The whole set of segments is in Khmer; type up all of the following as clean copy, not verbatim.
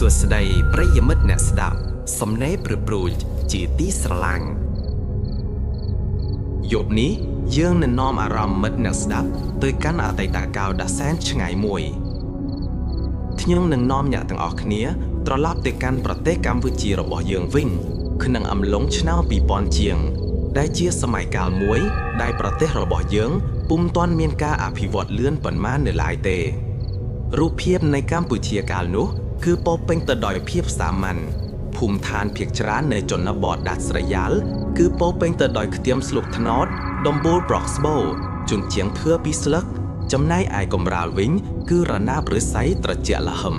សួស្តីប្រិយមិត្តអ្នកស្ដាប់សំណេរព្រឺព្រួចជាទីស្រឡាញ់យប់នេះយើងនឹងនាំអារម្មណ៍មិត្តអ្នកស្ដាប់ទៅកាន់អតីតកាលដ៏សែនឆ្ងាយមួយខ្ញុំនឹងនាំអ្នកទាំងអស់គ្នាត្រឡប់ទៅកាន់ប្រទេសកម្ពុជារបស់យើងវិញក្នុងអំឡុងឆ្នាំ2000ជាងដែលជាសម័យកាលមួយដែលប្រទេសរបស់យើងពុំទាន់មានការអភិវឌ្ឍលឿនប៉ុន្មាននៅឡើយទេរូបភាពនៃកម្ពុជាកាលនោះគឺពោរពេញទៅដោយភាពសាមញ្ញភូមិឋានភាគច្រើននៅជនបទដាច់ស្រយាលគឺពោរពេញទៅដោយខ្ទមស្លុកត្នោតដំបូលប្រក់ស្បូវជញ្ជាំងធ្វើពីស្លឹកចំណែកឯកម្រាលវិញគឺរណាបឫស្សីត្រជាក់ល្ហឹម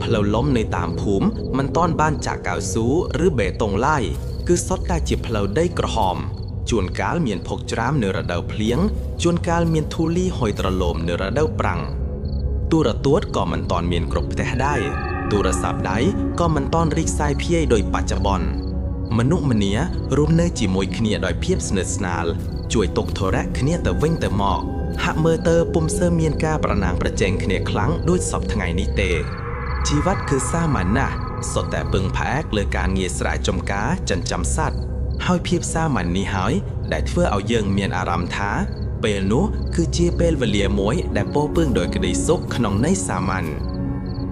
ផ្លូវលំនៅតាមភូមិមិនទាន់បានចាក់កៅស៊ូឬបេតុងឡើយគឺសុទ្ធតែជាផ្លូវដីក្រហមជួនកាលមានភោគច្រាមនៅរដូវភ្លៀងជួនកាលមានធូលីហុយត្រលោមនៅរដូវប្រាំងទូរទស្សន៍ក៏មិនទាន់មានគ្រប់ផ្ទះដែរទូរស័ព្ទដៃក៏មិនទាន់រីកសាយភាយដោយបច្ចុប្បន្នមនុស្សម្នារស់នៅជាមួយគ្នាដោយភាពស្និទ្ធស្នាលជួយទុកធរៈគ្នាទៅវិញទៅមកហាក់មើលទៅពុំសូវមានការប្រណាំងប្រជែងគ្នាខ្លាំងដូចសព្វថ្ងៃនេះទេជីវិតគឺសាមញ្ញណាស់សុទ្ធតែពឹងផ្អែកលើការងារស្រែចម្ការចិញ្ចឹមសត្វហើយភាពសាមញ្ញនេះហើយដែលធ្វើឲ្យយើងមានអារម្មណ៍ថាពេលនោះគឺជាពេលវេលាមួយដែលពោរពេញដោយក្តីសុខក្នុងន័យសាមញ្ញ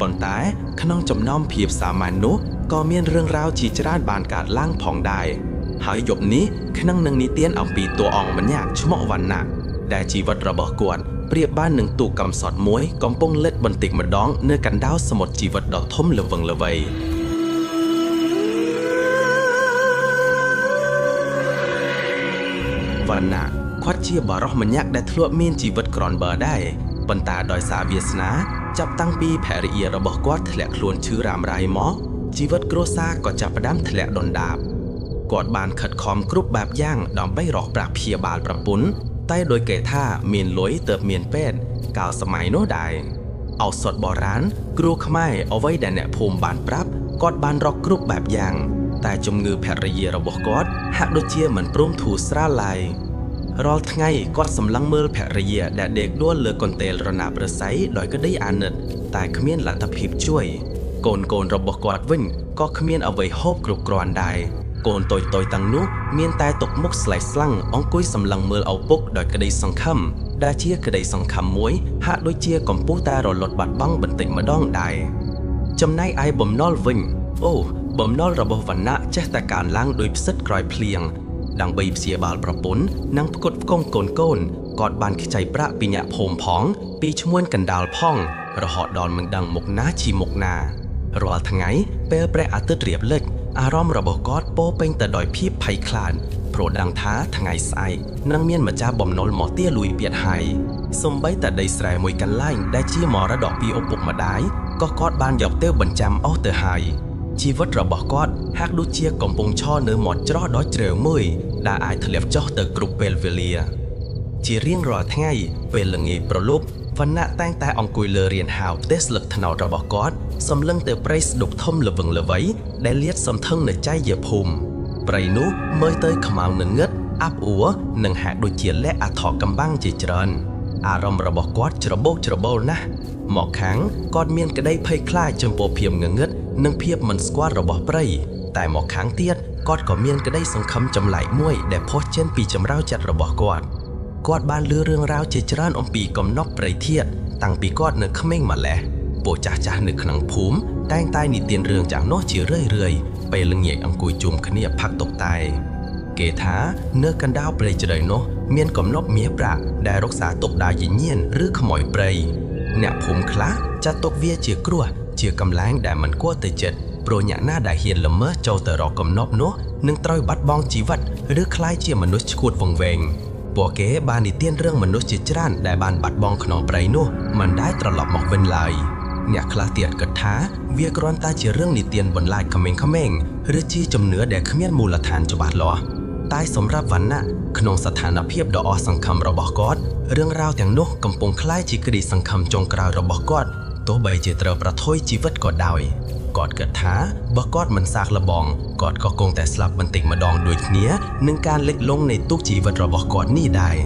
ប៉ុន្តែក្នុងចំណោមភាពសាមញ្ញនោះក៏មានរឿងរ៉ាវជាច្រើនបានកើតឡើងផងដែរហើយយប់នេះក្នុងនឹងនិទានអំពីតួអង្គម្នាក់ឈ្មោះវណ្ណៈដែលជីវិតរបស់គាត់ប្រៀបបាននឹងទូកកំសត់មួយកំពុងលិចបន្តិចម្ដងនៅកណ្ដាលសមុទ្រជីវិតដ៏ធំល្វឹងល្វីវណ្ណៈគាត់ជាបរិសម្នាក់ដែលធ្លាប់មានជីវិតក្រនបើដែរប៉ុន្តែដោយសារវាសនាចាប់តាំងពីភរិយារបស់គាត់ធ្លាក់ខ្លួនឈឺរ៉ាំរ៉ៃមកជីវិតគ្រួសារក៏ចាប់ផ្ដើមធ្លាក់ដុនដាបគាត់បានខិតខំគ្រប់បែបយ៉ាងដើម្បីរកប្រាក់ព្យាបាលប្រពន្ធតែដោយគេថាមានលុយទើបមានពេទ្យកាលសម័យនោះដែរឱសថបុរាណគ្រូខ្មែរអ្វីដែលអ្នកភូមិបានប្រាប់គាត់បានរកគ្រប់បែបយ៉ាងតែជំងឺភរិយារបស់គាត់ហាក់ដូចជាមិនព្រមធូរស្រាលឡើយរាល់ថ្ងៃគាត់សម្លឹងមើលភរិយាដែលដេកដួលលើកន្ទេលរណាបឫស្សីដោយក្តីអាណិតតែគ្មានលទ្ធភាពជួយកូនៗរបស់គាត់វិញក៏គ្មានអ្វីហូបគ្រប់គ្រាន់ដែរកូនតូចៗទាំងនោះមានតែទុកមុខស្លេកស្លាំងអង្គុយសម្លឹងមើលឪពុកដោយក្តីសង្ឃឹមដែលជាក្តីសង្ឃឹមមួយហាក់ដូចជាកំពុងតែរលត់បាត់បង់បន្តិចម្ដងដែរចំណែកឯបំណុលវិញអូបំណុលរបស់វណ្ណៈចេះតែកើនឡើងដោយផ្សិតក្រោយភ្លៀងដើម្បីព្យាបាលប្រពន្ធនិងផ្គត់ផ្គង់កូនគាត់បានខ្ចីប្រាក់ពីអ្នកភូមិផងពីឈ្មួញកណ្ដាលផងរហូតដល់មិនដឹងមុខណាជាមុខណារាល់ថ្ងៃពេលព្រះអាទិត្យរៀបលិចអារម្មណ៍របស់គាត់ពោរពេញទៅដោយភាពភ័យខ្លាចព្រោះដឹងថាថ្ងៃស្អែកនឹងមានម្ចាស់បំណុលមកទាលួយទៀតហើយសូម្បីតែដីស្រែមួយកន្លែងដែលជាមរតកពីឪពុកម្ដាយក៏គាត់បានយកទៅបញ្ចាំអស់ទៅហើយជីវិតរបស់គាត់ហាក់ដូចជាកំពុងឈរនៅមាត់ច្រោះដ៏ជ្រៅមួយដែលអាចធ្លាក់ចុះទៅគ្រប់ពេលវេលាជារៀងរាល់ថ្ងៃពេលល្ងាចព្រលប់វណ្ណៈតែងតែអង្គុយលើរានហាវផ្ទះស្លឹកត្នោតរបស់គាត់សម្លឹងទៅព្រៃស្ដុកធំល្វឹងល្វីដែលលាតសន្ធឹងនៅចៃយភូមិព្រៃនោះមើលទៅខ្មៅងងឹតអាប់អួរនិងហាក់ដូចជាលាក់អថកំបាំងជាច្រើនអារម្មណ៍របស់គាត់ច្របូកច្របល់ណាស់មកខាងគាត់មានក្តីភ័យខ្លាចចំពោះភាពងងឹតនិងភាពមិនស្គាល់របស់ព្រៃតែមកខាងទៀតគាត់ក៏មានក្តីសង្ឃឹមចម្លែកមួយដែលផុសចេញពីចម្រៅចិត្តរបស់គាត់គាត់បានលឺរឿងរ៉ាវជាច្រើនអំពីកំណប់ព្រៃធាតុតាំងពីគាត់នៅក្មេងម្ល៉េះពួកចាស់ៗនៅក្នុងភូមិតែងតែនិទានរឿងយ៉ាងនោះជារឿយៗពេលល្ងាចអង្គុយជុំគ្នាផឹកតុកតែគេថានៅកណ្ដាលព្រៃជ្រៅនោះមានកំណប់មាសប្រាក់ដែលរក្សាទុកដោយវិញ្ញាណឬខ្មោចព្រៃអ្នកភូមិខ្លះចាត់ទុកវាជាគ្រោះជាកម្លាំងដែលមិនគួរទៅចិត្តព្រោះអ្នកណាដែលហ៊ានល្មើសចូលទៅរកកំណប់នោះនឹងត្រូវបាត់បង់ជីវិតឬក្លាយជាមនុស្សឈួតវង្វេងពួកគេបាននិទានរឿងមនុស្សជាច្រើនដែលបានបាត់បង់ក្នុងព្រៃនោះមិនដែលត្រឡប់មកវិញឡើយអ្នកខ្លះទៀតគិតថាវាគ្រាន់តែជារឿងនិទានបន្លាចក្មេងៗឬជាជំនឿដែលគ្មានមូលដ្ឋានច្បាស់លាស់តែសម្រាប់វណ្ណៈក្នុងស្ថានភាពដ៏អស់សង្ឃឹមរបស់គាត់រឿងរ៉ាវទាំងនោះកំពុងក្លាយជាក្តីសង្ឃឹមចុងក្រោយរបស់គាត់ទោះបីជាត្រូវប្រថុយជីវិតក៏ដោយគាត់គិតថាបើគាត់មិនសាកល្បងគាត់ក៏គង់តែស្លាប់បន្តិចម្ដងដូចគ្នានឹងការលិចលង់នៃទុក្ខជីវិតរបស់គាត់នេះដែរ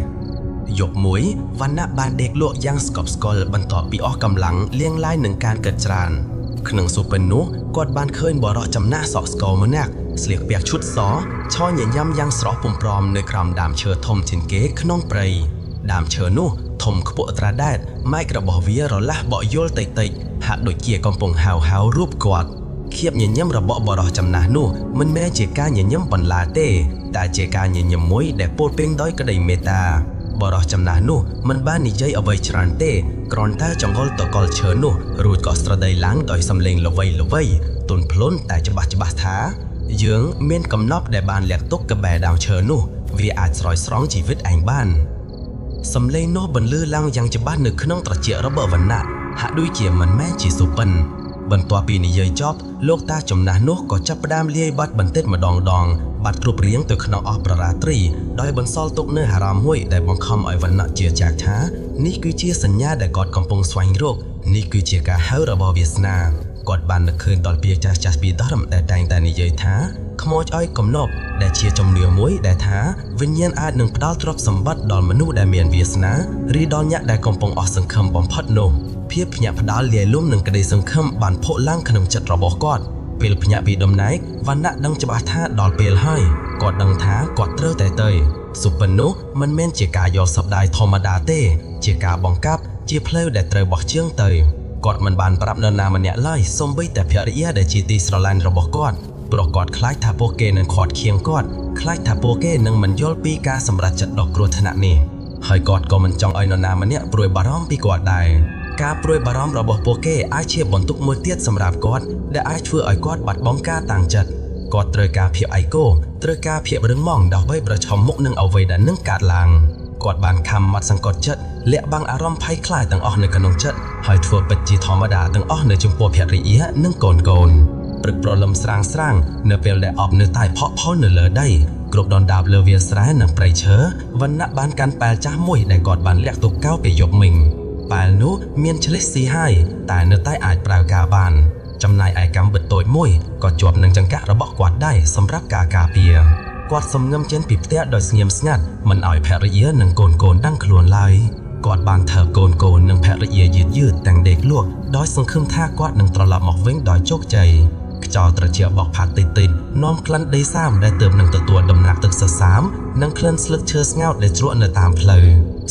យប់មួយវណ្ណៈបានដេកលក់យ៉ាងស្កប់ស្កល់បន្ទាប់ពីអស់កម្លាំងលាងឡាយនឹងការគិតច្រើន ក្នុងសុបិននោះគាត់បានឃើញបរិសចំណាស់សក់ស្គរម្នាក់ស្លៀកពាក់ឈុតសឈរញញឹមយ៉ាងស្រស់ពុំព្រមនៅក្រោមដើមឈើធំជាងគេក្នុងព្រៃដើមឈើនោះធំខ្ពស់ត្រដែតម៉ែករបស់វារលាស់បក់យល់តិចតិចហាក់ដូចជាកំពុងហៅហៅរូបគាត់ខៀបញញឹមរបស់បរិសចំណាស់នោះមិនមែនជាការញញឹមបន្លាទេតែជាការញញឹមមួយដែលពោលពេញដោយក្តីមេត្តាបរិសចំណាស់នោះមិនបាននិយាយអ្វីច្រើនទេគ្រាន់តែចង្អុលតកលឈើនោះរួចក៏ស្រដីឡើងដោយសំឡេងល្វីល្វីទន់ភ្លន់តែច្បាស់ច្បាស់ថាយើងមានកំណប់ដែលបានលាក់ទុកក្បែរដើមឈើនោះវាអាចស្រោចស្រង់ជីវិតឯងបានសំឡេងនោះបន្លឺឡើងយ៉ាងច្បាស់នៅក្នុងត្រចៀករបស់វណ្ណៈហាក់ដូចជាមិនមែនជាសុបិនបន្ទាប់ពីនិយាយចប់លោកតាចំណាស់នោះក៏ចាប់ផ្ដើមលាយបាត់បន្តិចម្ដងដងបាត់គ្រប់រៀងទៅក្នុងអស់ប្ររាត្រីដោយបន្សល់ទុកនៅអារម្មណ៍មួយដែលបង្ខំឲ្យវណ្ណៈជាចាក់ថានេះគឺជាសញ្ញាដែលគាត់កំពុងស្វែងរកនេះគឺជាការហៅរបស់វាសនាគាត់បាននឹកឃើញដល់ពាក្យចាស់ចាស់ពីដើមដែលតែងតែនិយាយថាខ្មោចឲ្យកំណប់ដែលជាជំនឿមួយដែលថាវិញ្ញាណអាចនឹងផ្ដល់ទ្រព្យសម្បត្តិដល់មនុស្សដែលមានវាសនាឬដល់អ្នកដែលកំពុងអស់សង្ឃឹមបំផុតនោះភាពភ្ញាក់ផ្អើលលាយលំនឹងក្តីសង្ឃឹមបានផុសឡើងក្នុងចិត្តរបស់គាត់ពេលភ្ញាក់ពីដំណេកវណ្ណៈដឹងច្បាស់ថាដល់ពេលហើយគាត់ដឹងថាគាត់ត្រូវតែទៅសុបិននោះមិនមែនជាការយកសប្តាហ៍ធម្មតាទេជាការបង្កាប់ជាផ្លូវដែលត្រូវបោះជើងទៅគាត់មិនបានប្រាប់នរណាម្នាក់ឡើយសូម្បីតែភរិយាដែលជាទីស្រឡាញ់របស់គាត់ព្រោះគាត់ខ្លាចថាពួកគេនឹងខាត់ខៀងគាត់ខ្លាចថាពួកគេនឹងមិនយល់ពីការសម្រេចចិត្តដ៏គ្រោះថ្នាក់នេះហើយគាត់ក៏មិនចង់ឲ្យនរណាម្នាក់ព្រួយបារម្ភពីគាត់ដែរការព្រួយបារម្ភរបស់ពួកគេអាចជាបន្ទុកមួយទៀតសម្រាប់គាត់ដែលអាចធ្វើឲ្យគាត់បាត់បង់ការតាំងចិត្តគាត់ត្រូវការភាពឯកោត្រូវការភាពរឹងមាំដើម្បីប្រឈមមុខនឹងអ្វីដែលនឹងកើតឡើងគាត់បានខំមាត់សង្កត់ចិត្តលាក់បាំងអារម្មណ៍ភ័យខ្លាចទាំងអស់នៅក្នុងចិត្តហើយធ្វើពិតជាធម្មតាទាំងអស់នៅចំពោះភរិយានិងកូនកូនព្រឹកព្រលឹមស្រាងស្រាងនៅពេលដែលអបនៅតែផកផុលនៅលើដីគ្រប់ដណ្ដាបលើវាលស្រែនិងព្រៃឈើវណ្ណៈបានកាន់ប៉ែលចាស់មួយដែលគាត់បានលាក់ទុកកោពេលយប់មិញប៉ែលនោះមានឆ្លិះស៊ីហើយតែនៅតែអាចប្រើការបានចំណែកឯកម្មវិតតូចមួយក៏ជាប់នឹងចង្កាក់របស់គាត់ដែរសម្រាប់ការការពារគាត់សំងំចេញពីផ្ទះដោយស្ងៀមស្ងាត់មិនឲ្យភរិយានិងកូនកូនដឹងខ្លួនឡើយគាត់បានថើបកូនកូននិងភរិយាយឺតយឺតទាំងដេកលក់ដោយសង្ឃឹមថាគាត់នឹងត្រឡប់មកវិញដោយជោគជ័យខ្យល់ត្រជាក់បក់ផាត់តិចតិចនាំក្លិនដីសាមដែលទើបនឹងទទួលដំណាក់ទឹកសសាមនិងក្លិនស្លឹកឈើស្ងោតដែលជ្រក់នៅតាមផ្លូវ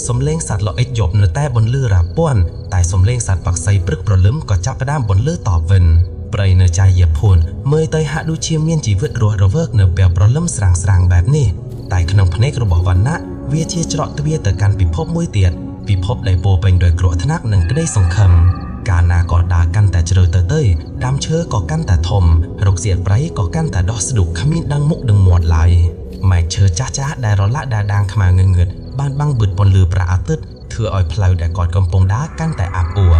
សំឡេងសត្វល្អិចយប់នៅតែបន្លឺរ៉ាពាន់តែសំឡេងសត្វបក្សីព្រឹកព្រលឹមក៏ចាប់ផ្ដើមបន្លឺតបវិញព្រៃនៅចាយភួនមើលទៅហាក់ដូចជាមានជីវិតរស់រវើកនៅពេលព្រលឹមស្រាងស្រាងបែបនេះតែក្នុងភ្នែករបស់វណ្ណៈវាជាច្រកទ្វារទៅកាន់ពិភពមួយទៀតពិភពដែលពោពេញដោយគ្រោះថ្នាក់និងក្តីសង្ឃឹមកាលណាក៏ដើរកាន់តែជ្រៅទៅទៅដើមឈើក៏កាន់តែធំរុក្ខជាតិព្រៃក៏កាន់តែដោះស្ឌុកគ្មានដឹងមុខដឹងមាត់ឡើយមែកឈើចាស់ចាស់ដែលរលាក់ដែលដាងខ្មៅងងឹតបានបាំងបិទពន្លឺព្រះអាទិត្យធ្វើឲ្យផ្លូវដែលគាត់កំពុងដើរកាន់តែអាប់អួរ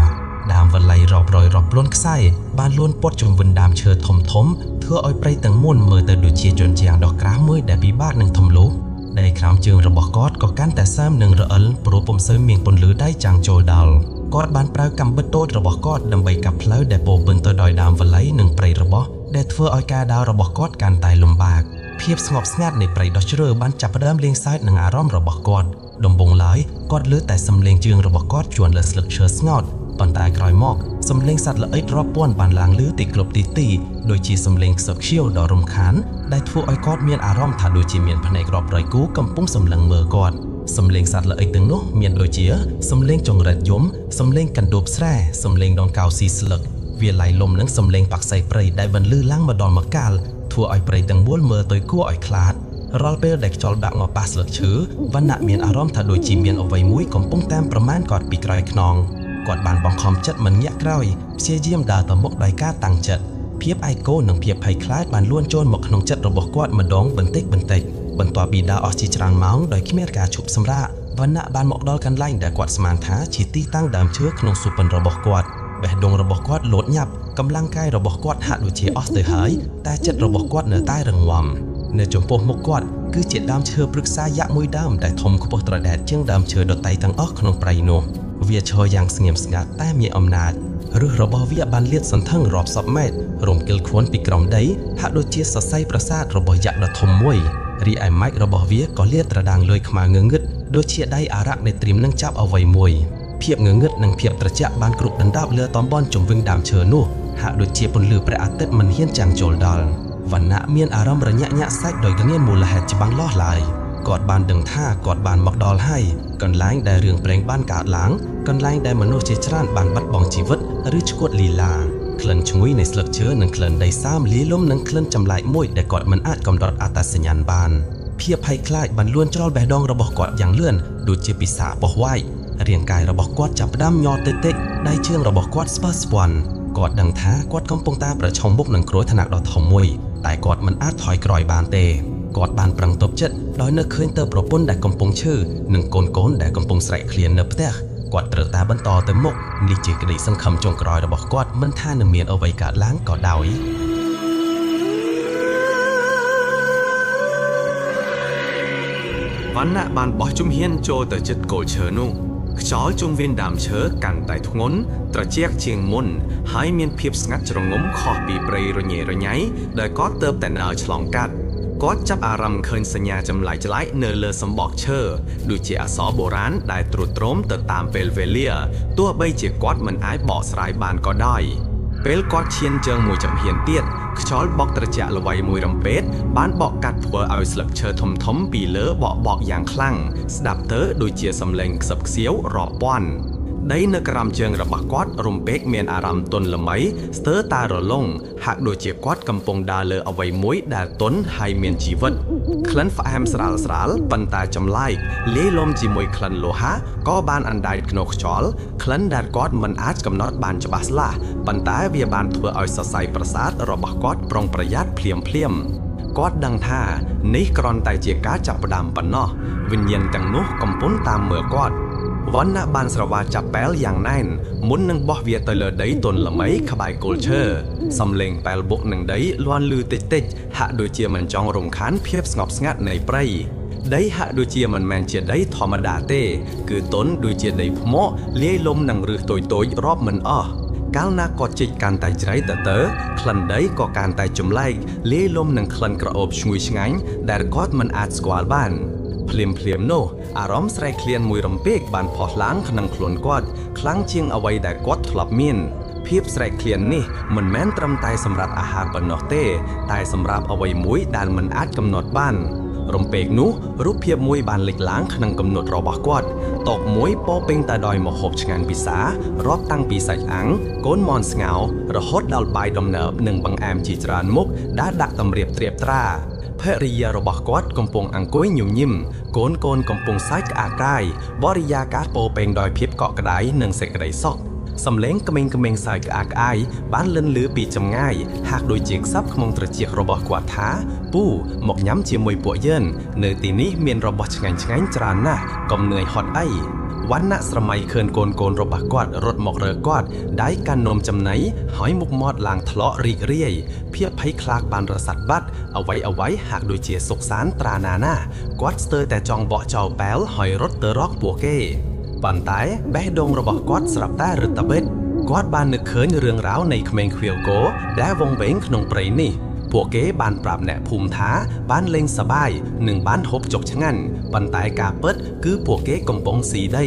ដើមវល័យរាប់រយរាប់លួនខ្សែបានលួនព័ទ្ធជុំវិញដើមឈើធំធំធ្វើឲ្យព្រៃទាំងមូលមើលទៅដូចជាជញ្ជាំងដ៏ក្រាស់មួយដែលពិបាកនឹងធំលុះដីក្រោមជើងរបស់គាត់ក៏កាន់តែសើមនិងរអិលព្រោះពុំសូវមានពន្លឺដៃចាំងចូលដល់គាត់បានប្រើកាំបិតតូចរបស់គាត់ដើម្បីកាប់ផ្លូវដែលពោពេញទៅដោយដើមវល័យនិងព្រៃរបស់ដែលធ្វើឲ្យការដើររបស់គាត់កាន់តែលំបាកភាពស្ងប់ស្ងាត់នៃព្រៃដ៏ជ្រៅបានចាប់ផ្ដើមលេងសើចនឹងអារម្មណ៍របស់គាត់ដំបូងឡើយគាត់លើតែសំឡេងជើងរបស់គាត់ជួនលើស្លឹកឈើស្ងោតប៉ុន្តែក្រោយមកសំឡេងសត្វល្អិតរាប់ពាន់បានឡើងឮទីគ្រប់ទីទីដូចជាសំឡេងខ្សឹបខ្សៀវដ៏រំខានដែលធ្វើឲ្យគាត់មានអារម្មណ៍ថាដូចជាមានភ្នែករាប់រយគូកំពុងសម្លឹងមើលគាត់សំឡេងសត្វល្អិតទាំងនោះមានដូចជាសំឡេងចង្រិតយំសំឡេងកណ្ដូបស្រែសំឡេងដង្កោស៊ីស្លឹកវាឡៃលំនិងសំឡេងបក្សីព្រៃដែលបន្លឺឡើងម្ដងម្កាលធ្វើឲ្យព្រៃទាំងមូលមើលទៅគួរឲ្យខ្លាចរាល់ពេលដែលខ្យល់បាក់មកប៉ះស្លឹកឈើវណ្ណៈមានអារម្មណ៍ថាដូចជាមានអ្វីមួយកំពុងតាមប្រមាណគាត់ពីក្រោយខ្នងគាត់បានបង្ខំចិត្តមិនងាកក្រោយព្យាយាមដើរទៅមុខដោយការតាំងចិត្តភាពឯកោនិងភាពភ័យខ្លាចបានលួនចូលមកក្នុងចិត្តរបស់គាត់ម្ដងបន្តិចបន្តិចបន្ទាប់ពីដើរអស់ជាច្រើនម៉ោងដោយគ្មានការឈប់សម្រាកវណ្ណៈបានមកដល់កន្លែងដែលគាត់ស្មានថាជាទីតាំងដើមឈើក្នុងសុបិនរបស់គាត់បេះដូងរបស់គាត់លោតញាប់កម្លាំងកាយរបស់គាត់ហាក់ដូចជាអស់ទៅហើយតែចិត្តរបស់គាត់នៅតែរឹងមាំនៅចំពោះមុខគាត់គឺជាដើមឈើព្រឹក្សាយក្សមួយដើមដែលធំខ្ពស់ត្រដែតជាងដើមឈើដទៃទាំងអស់ក្នុងព្រៃនោះវាឈរយ៉ាងស្ងៀមស្ងាត់តែមានអំណាចឫសរបស់វាបានលាតសន្ធឹងរាប់សិបម៉ែត្ររំកិលខ្លួនពីក្រោមដីហាក់ដូចជាសរសៃប្រាសាទរបស់យក្សដ៏ធំមួយរីឯម៉ាច់របស់វាក៏លាតត្រដាងលើខ្មៅងងឹតដូចជាដៃអារក្សដែលត្រៀមនឹងចាប់អ្វីមួយភាពងងឹតនិងភាពត្រជាក់បានគ្រប់ដណ្ដប់លើតំបន់ជុំវិញដើមឈើនោះ ហាក់ដូចជាពន្លឺព្រះអាទិត្យមិនហ៊ានចាំងចូលដល់វណ្ណៈមានអារម្មណ៍រញាក់ញាក់សាច់ដោយគ្មានមូលហេតុច្បាស់លាស់ឡើយគាត់បានដឹងថាគាត់បានមកដល់ហើយកន្លែងដែលរឿងព្រេងបានកើតឡើងកន្លែងដែលមនុស្សជាច្រើនបានបាត់បង់ជីវិតឬឈួតលីឡាក្លិនឈ្ងុយនៃស្លឹកឈើនិងក្លិនដីសើមលាយលំនឹងក្លិនចម្លែកមួយដែលគាត់មិនអាចកំណត់អត្តសញ្ញាណបានភាពភ័យខ្លាចបានលួនច្រល់បេះដូងរបស់គាត់យ៉ាងលឿនដូចជាពិសាបោះវាយរាងកាយរបស់គាត់ចាប់ផ្ដើមញ័រតិចៗដៃជើងរបស់គាត់ស្ពើស្ពាន់គាត់ដឹងថាគាត់កំពុងតែប្រឈមមុខនឹងគ្រោះថ្នាក់ដ៏ធំមួយតែគាត់មិនអាចថយក្រោយបានទេគាត់បានប្រឹងទប់ចិត្តដោយនឹកឃើញទៅប្រពន្ធដែលកំពុងឈឺនិងកូនៗដែលកំពុងស្រែកឃ្លាននៅផ្ទះគាត់ត្រូវតែបន្តទៅមុខនេះជាក្តីសង្ឃឹមចុងក្រោយរបស់គាត់មិនថានឹងមានអ្វីកើតឡើងក៏ដោយវណ្ណៈបានបោះជំហានចូលទៅជិតគល់ឈើនោះខ្យល់ជុំវិញដើមឈើកាន់តែធ្ងន់ត្រជាក់ជាងមុនហើយមានភាពស្ងាត់ជ្រងំខុសពីព្រៃរញ៉េរញ៉ៃដែលគាត់ទើបតែដើរឆ្លងកាត់គាត់ចាប់អារម្មណ៍ឃើញសញ្ញាចម្លែកៗនៅលើសម្បកឈើដូចជាអក្សរបុរាណដែលទ្រុឌទ្រោមទៅតាមពេលវេលាទោះបីជាគាត់មិនអាចបកស្រាយបានក៏ដោយពេលគាត់ឈានជើងមួយចំហៀនទៀតខ្យល់បក់ត្រជាក់ល្វៃមួយរំពេតបានបក់កាត់ធ្វើឲ្យស្លឹកឈើធំៗពីលើបក់បក់យ៉ាងខ្លាំងស្ដាប់ទៅដូចជាសំឡេងខ្សឹបខ្សៀវរាប់ពាន់ដីនៅក្រោមជើងរបស់គាត់រំពេកមានអារម្មណ៍ទន់ល្មៃស្ទើរតែរលុងហាក់ដូចជាគាត់កំពុងដើរលើអ្វីមួយដែលទន់ហើយមានជីវិតក្លិនផ្អែមស្រាលស្រាលប៉ុន្តែចម្លែកលាយឡំជាមួយក្លិនលោហៈក៏បានអណ្ដែតក្នុងខ្យល់ក្លិនដែលគាត់មិនអាចកំណត់បានច្បាស់លាស់ប៉ុន្តែវាបានធ្វើឲ្យសរសៃប្រសាទរបស់គាត់ប្រុងប្រយ័ត្នភ្លាមភ្លាមគាត់ដឹងថានេះគ្រាន់តែជាការចាប់ផ្ដើមប៉ុណ្ណោះវិញ្ញាណទាំងនោះកំពុងតាមមើលគាត់វណ្ណៈបានស្រវាចាប់ប៉ែលយ៉ាងណែនមុននឹងបោះវាទៅលើដីទន់ល្មៃក្បែរគល់ឈើសំឡេងប៉ែលបុកនឹងដីលាន់លឺតិចៗហាក់ដូចជាមិនចង់រំខានភាពស្ងប់ស្ងាត់នៃព្រៃដីហាក់ដូចជាមិនមែនជាដីធម្មតាទេគឺទន់ដូចជាដីថ្មលាយលំនឹងឫសតូចៗរាប់មិនអស់កាលណាគាត់ជីកកាន់តែជ្រៅទៅក្លិនដីក៏កាន់តែចម្លែកលាយលំនឹងក្លិនក្រអូបឈ្ងុយឆ្ងាញ់ដែលគាត់មិនអាចស្គាល់បានភ្លាមភ្លាមនោះអារម្មណ៍ស្រែកឃ្លានមួយរំពេកបានផុសឡើងក្នុងខ្លួនគាត់ខ្លាំងជាងអ្វីដែលគាត់ធ្លាប់មានភាពស្រែកឃ្លាននេះមិនមែនត្រឹមតែសម្រាប់អាហារប៉ុណ្ណោះទេតែសម្រាប់អ្វីមួយដែលមិនអាចកំណត់បានរំពេកនោះរូបភាពមួយបានលេចឡើងក្នុងកំណត់របស់គាត់តុមួយពោពេញទៅដោយម្ហូបឆ្ងាញ់ពិសារាប់តាំងពីសាច់អាំងកូនមន់ស្ងោររហូតដល់បាយដំណើបនិងបង្អែមជាច្រើនមុខដែលដាក់តម្រៀបត្រៀបត្រាភរិយារបស់គាត់កំពុងអង្គុយញញឹមកូនកំពុងសើចក្អាកកាយបរិយាកាសពោពេញដោយភាពកក់ក្ដៅនិងសេចក្តីសុខសំឡេងក្មេងៗសើចក្អាកក្អាយបានលិនលឺពីចម្ងាយហាក់ដូចជាខ្សឹបក្នុងត្រចៀករបស់គាត់ថាពូមកញ៉ាំជាមួយពួកយើងនៅទីនេះមានរបស់ឆ្ងាញ់ៗច្រើនណាស់កុំនឿយហត់អីវណ្ណៈស្រមៃឃើញកូនៗរបស់គាត់រត់មករកគាត់ដៃកាន់នំចំណីហើយមុខមាត់ឡើងថ្លក់រីករាយភាពភ័យខ្លាចបានរសាត់បាត់អ្វីៗហាក់ដូចជាសុខសាន្តត្រាណាណាគាត់ស្ទើរតែចង់បកចោលប៉ែលហើយរត់ទៅរកពួកគេប៉ុន្តែបេះដូងរបស់គាត់ស្រាប់តែរឹតត្បិតគាត់បាននឹកឃើញរឿងរ៉ាវនៃក្មេងខ្វៀវគោដែលវង្វេងក្នុងព្រៃនេះពួកគេបានប្រាប់អ្នកភូមិថាបានលេងសប្បាយនិងបានហូបចុកឆ្ងាញ់ប៉ុន្តែការពិតគឺពួកគេកំពុងស៊ីដី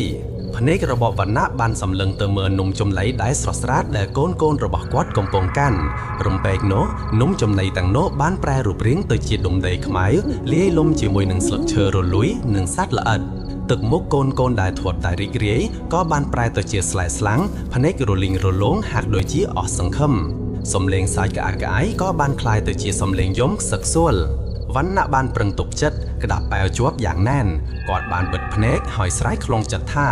ភ្នែករបស់វណ្ណៈបានសម្លឹងទៅមើលនំចំណីដែលស្រស់ស្រាតដែលកូនៗរបស់គាត់កំពុងកាន់រំពេកនោះនំចំណីទាំងនោះបានប្រែរូបរាងទៅជាដុំដីខ្មៅលាយលំជាមួយនឹងស្លឹកឈើរលួយនិងសត្វល្អិតទឹកមុខកូនៗដែលធាត់តែរីករាយក៏បានប្រែទៅជាស្លែស្លាំងភ្នែករលីងរលោងហាក់ដូចជាអស់សង្ឃឹមសំឡេងសើចក្អាកក្អាយក៏បានក្លាយទៅជាសំឡេងយំសឹកសួលវណ្ណៈបានប្រឹងទប់ចិត្តក្តាប់ប៉ែវជាប់យ៉ាងណែនគាត់បានបិទភ្នែកហើយស្រែកខ្លងចិត្តថា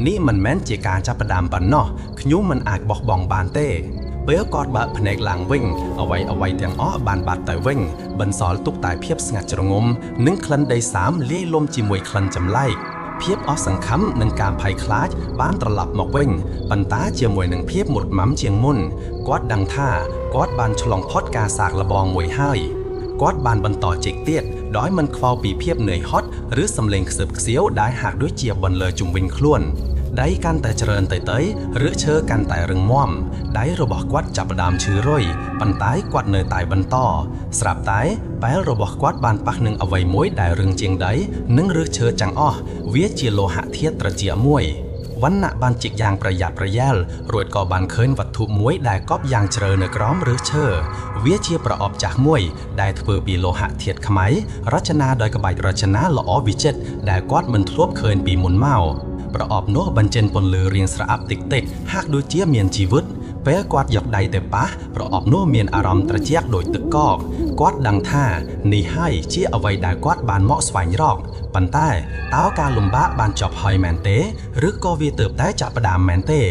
នេះមិនមែនជាការចាប់ផ្ដើមប៉ុណ្ណោះខ្ញុំមិនអាចបោះបង់បានទេពេលគាត់បើកភ្នែកឡើងវិញអ្វីៗទាំងអស់បានបាត់ទៅវិញបន្សល់ទុកតែភាពស្ងាត់ជ្រងំនិងក្លិនដីសើមលាយលំជាមួយក្លិនចម្លែកភាពអស់សង្ឃឹមនិងការភ័យខ្លាចបានត្រឡប់មកវិញប៉ុន្តែជាមួយនឹងភាពមុតមមជាងមុនគាត់ដឹងថាគាត់បានឆ្លងផុតការសាកល្បងមួយហើយគាត់បានបន្តជែកទៀតដោយមិនខ្វល់ពីភាពនឿយហត់ឬសំឡេងខ្សឹបខ្សៀវដែលហាក់ដូចជាបន្លឺជុំវិញខ្លួនដីកាន់តែច្រើនទៅឬឈើកាន់តែរឹងមាំដៃរបស់គាត់ចាប់ផ្ដើមឈឺរុយប៉ុន្តែគាត់នៅតែបន្តស្រាប់តែប៉ែលរបស់គាត់បានប៉ះនឹងអ្វីមួយដែលរឹងជាងដីនិងឫសឈើទាំងអស់វាជាលោហៈធាតុត្រជាក់មួយ វណ្ណៈបានជីកយ៉ាងប្រយ័ត្នប្រយែលរួចក៏បានឃើញវត្ថុមួយដែលកប់យ៉ាងជ្រៅនៅក្រោមឫសឈើវាជាប្រអប់ចាស់មួយដែលធ្វើពីលោហៈធាតុខ្មៅរចនាដោយក្បាច់រចនាល្អវិចិត្រដែលគាត់មិនធ្លាប់ឃើញពីមុនមកប្រអប់នោះបញ្ចេញពន្លឺរាងស្រអាប់តិចៗហាក់ដូចជាមានជីវិតពេលគាត់យកដៃទៅប៉ះប្រអប់នោះមានអារម្មណ៍ត្រជាក់ដូចទឹកកកគាត់ដឹងថានេះហើយជាអ្វីដែលគាត់បានមកស្វែងរកប៉ុន្តែតើការលំបាកបានចប់ហើយមែនទេឬក៏វាទើបតែចាប់ផ្ដើមមែនទេ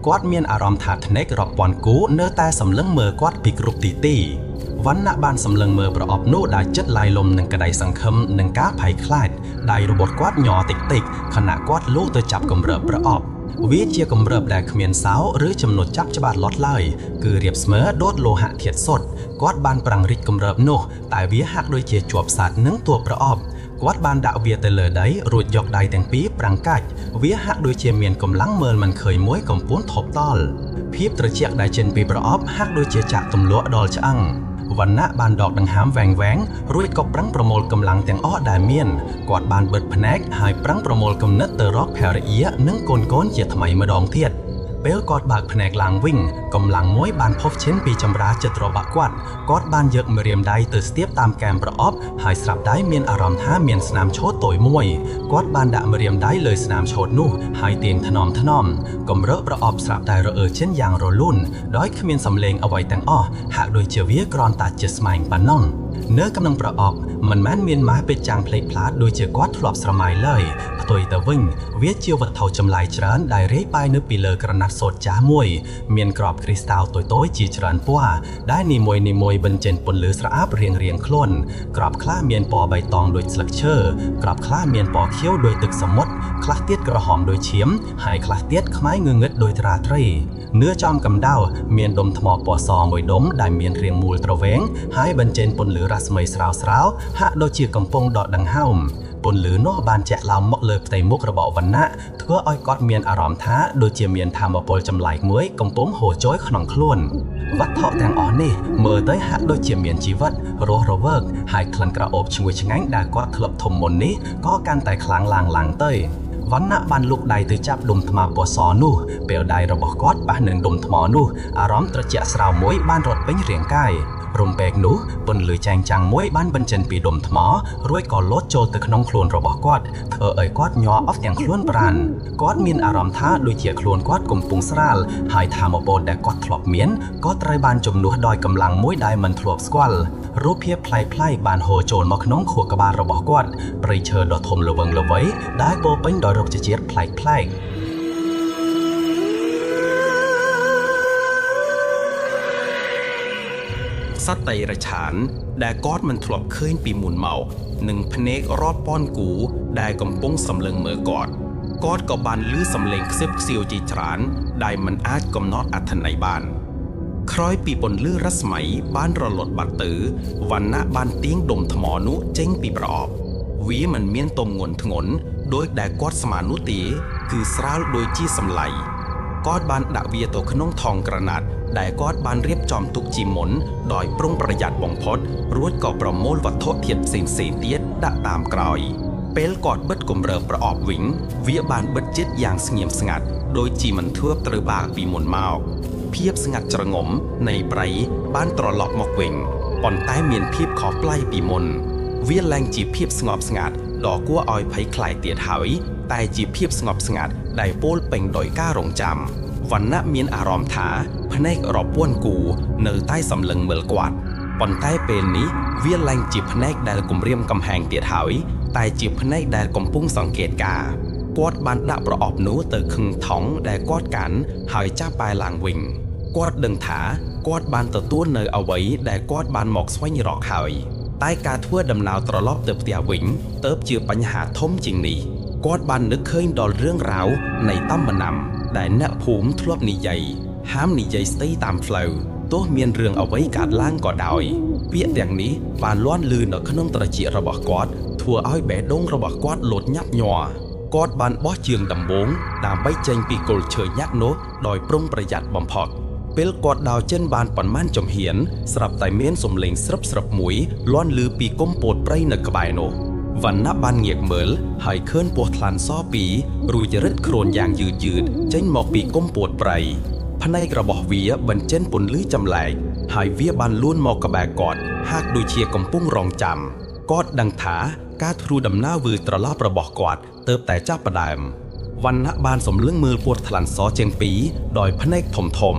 គាត់មានអារម្មណ៍ថាភ្នែករាប់ពាន់គូនៅតែសម្លឹងមើលគាត់ពីគ្រប់ទីទីវណ្ណៈបានសម្លឹងមើលប្រអប់នោះដោយចិត្តឡាយលំនឹងក្តីសង្ឃឹមនិងការភ័យខ្លាចដៃរបស់គាត់ញ័រតិចៗខណៈគាត់លូកទៅចាប់គម្របប្រអប់វាជាគម្របដែលគ្មានសោឬចំណុចចាប់ច្បាស់លាស់ឡើយគឺរាបស្មើដូចលោហៈធាតុសុទ្ធគាត់បានប្រឹងរិចគម្របនោះតែវាហាក់ដូចជាជាប់សាច់នឹងតួប្រអប់គាត់បានដាក់វាទៅលើដីរួចយកដៃទាំងពីរប្រឹងកាច់វាហាក់ដូចជាមានកម្លាំងមើលមិនឃើញមួយកំពុងថប់តល់ភាពត្រជាក់ដែលចេញពីប្រអប់ហាក់ដូចជាចាក់ទម្លក់ដល់ឆ្អឹងវណ្ណៈបានដកដង្ហើមវែងៗរួចក៏ប្រឹងប្រមូលកម្លាំងទាំងអស់ដែលមានគាត់បានបិទភ្នែកហើយប្រឹងប្រមូលគំនិតទៅរកភរិយានិងកូនៗជាថ្មីម្ដងទៀតពេលគាត់បើកភ្នែកឡើងវិញកម្លាំងមួយបានផុសចេញពីចម្រាចិត្តរបស់គាត់គាត់បានយកម្រាមដៃទៅស្ទាបតាមកែមប្រអប់ហើយស្រាប់តែមានអារម្មណ៍ថាមានស្នាមឆូតតូចមួយគាត់បានដាក់ម្រាមដៃលើស្នាមឆូតនោះហើយទាញថ្នមថ្នមគម្របប្រអប់ស្រាប់តែរអិលចេញយ៉ាងរលូនដោយគ្មានសំឡេងអ្វីទាំងអស់ហាក់ដូចជាវាគ្រាន់តែជាស្មែងប៉ុណ្ណោះនៅក្នុងប្រអប់មិនមែនមានម៉ាស់ពេជ្រចាំងភ្លេចផ្លាតដូចជាគាត់ធ្លាប់ស្រមៃឡើយផ្ទុយទៅវិញវាជាវត្ថុចម្លែកច្រើនដែលរាយប៉ាយនៅពីលើក្រណាត់សូត្រចាស់មួយមានក្របគ្រីស្តាល់តូចៗជាច្រើនពណ៌ដែលនីមួយៗបញ្ចេញពន្លឺស្រអាប់រៀងៗខ្លួនក្របខ្លះមានពណ៌បៃតងដូចស្លឹកឈើក្របខ្លះមានពណ៌ខៀវដូចទឹកសមុទ្រខ្លះទៀតក្រហមដូចឈាមហើយខ្លះទៀតខ្មៅងងឹតដូចរាត្រីនឿចំកម្ដៅមានដុំថ្មពណ៌សមួយដុំដែលមានរាងមូលទ្រវែងហើយបញ្ចេញពន្លឺរស្មីស្រាលៗហាក់ដូចជាកំពុងដកដង្ហើមពន្លឺនោះបានជះឡើងមកលើផ្ទៃមុខរបស់វណ្ណៈធ្វើឲ្យគាត់មានអារម្មណ៍ថាដូចជាមានធម៌ពលចម្លែកមួយកំពុងហូរចូលក្នុងខ្លួនវត្ថុទាំងអស់នេះមើលទៅហាក់ដូចជាមានជីវិតរស់រវើកហើយក្លិនក្រអូបឈ្ងុយឆ្ងាញ់ដែលគាត់ធ្លាប់ធំមុននេះក៏កាន់តែខ្លាំងឡើងទៅវណ្ណៈបានលូកដៃទៅចាប់ដុំថ្មពណ៌សនោះពេលដៃរបស់គាត់ប៉ះនឹងដុំថ្មនោះអារម្មណ៍ត្រជាក់ស្រាលមួយបានរត់ពេញរាងកាយរំពេកនោះពន្លឺចែងចាំងមួយបានបញ្ចេញពីដុំថ្មរួចក៏លោតចូលទៅក្នុងខ្លួនរបស់គាត់ធ្វើឲ្យគាត់ញ័រអស់ទាំងខ្លួនប្រាណគាត់មានអារម្មណ៍ថាដូចជាខ្លួនគាត់កំពុងស្រាលហើយធម៌ពលដែលគាត់ធ្លាប់មានក៏ត្រូវបានជំនួសដោយកម្លាំងមួយដែលមិនធ្លាប់ស្គាល់រូបភាពប្លែកៗបានហូរចូលមកក្នុងខួរក្បាលរបស់គាត់ព្រៃឈើដ៏ធំល្វឹងល្វើយដែលពោពេញដោយរុក្ខជាតិប្លែកៗសត្វតិរច្ឆានដែលគាត់មិនធ្លាប់ឃើញពីមុនមកនិងភ្នែករាប់ពាន់គូដែលកំពុងសម្លឹងមើលគាត់គាត់ក៏បានឮសំឡេងខ្សឹបខ្សៀវជាច្រើនដែលមិនអាចកំណត់អត្ថន័យបានក្រោយពីពន្លឺរស្មីបានរលត់បាត់ទៅវណ្ណៈបានទាញដុំថ្មនោះចេញពីប្រអប់វាមិនមានទម្ងន់ធ្ងន់ដោយដែលគាត់ស្មាននោះទេគឺស្រាលដូចជាសម្លៃគាត់បានដាក់វាទៅក្នុងថង់ក្រណាត់ដែលគាត់បានរៀបចំទុកជាមុនដោយប្រុងប្រយ័ត្នបំផុតរួចក៏ប្រមូលវត្ថុធាតុផ្សេងៗទៀតដាក់តាមក្រោយពេលគាត់បិទគម្របប្រអប់វិញវាបានបិទជិតយ៉ាងស្ងៀមស្ងាត់ដោយជាមិនធ្លាប់ត្រូវបាក់ពីមុនមកភាពស្ងាត់ជ្រងំនៃព្រៃបានត្រឡប់មកវិញប៉ុន្តែមានភាពខុសប្លែកពីមុនវាឡើងជាភាពស្ងប់ស្ងាត់ដ៏គួរឲ្យភ័យខ្លាចទៀតហើយតែជាភាពស្ងប់ស្ងាត់ដែលពោលពេញដោយការរងចាំវណ្ណៈមានអារម្មណ៍ថាភ្នែករាប់ពាន់គូនៅតែសម្លឹងមើលគាត់ប៉ុន្តែពេលនេះវាឡើងជាភ្នែកដែលគំរាមកំហែងទៀតហើយតែជាភ្នែកដែលកំពុងសង្កេតការណ៍គាត់បានដាក់ប្រអប់នោះទៅខឹងថង់ដែលគាត់កាន់ហើយចាប់បែរឡើងវិញគាត់ដឹងថាគាត់បានទទួលនៅអ្វីដែលគាត់បានមកស្វែងរកហើយតែការធ្វើដំណើរត្រឡប់ទៅផ្ទះវិញទៅជាបញ្ហាធំជាងនេះគាត់បាននឹកឃើញដល់រឿងរ៉ាវនៃតំបណាំដែលអ្នកភូមិធ្លាប់និយាយហាមនិយាយស្ដីតាមផ្លូវទោះមានរឿងអ្វីកើតឡើងក៏ដោយពាក្យទាំងនេះបានលាន់ឮនៅក្នុងត្រចៀករបស់គាត់ធ្វើឲ្យបេះដូងរបស់គាត់លោតញាប់ញ័រគាត់បានបោះជើងដំបូងដើម្បីចេញពីគល់ឈើញាក់នោះដោយប្រុងប្រយ័ត្នបំផុតពេលគាត់ដើរចេញបានប៉ុន្មានជំហានស្រាប់តែមានសំឡេងស្រឹបៗមួយលាន់ឮពីគុំពោតព្រៃនៅក្បែរនោះ វណ្ណៈបានងាកមើលហើយឃើញពស់ថ្លាន់សពីររួចរិតខ្លួនយ៉ាងយឺតយឺតចេញមកពីគុំពួតព្រៃភ្នែករបស់វាបញ្ចេញពន្លឺចម្លែកហើយវាបានលួនមកក្បែរគាត់ហាក់ដូចជាកំពុងរងចាំគាត់ដឹងថាការធ្វើដំណើរវិលត្រឡប់របស់គាត់ទើបតែចាប់ផ្ដើមវណ្ណៈបានសម្លឹងមើលពស់ថ្លាន់សជាងពីរដោយភ្នែកធំធំ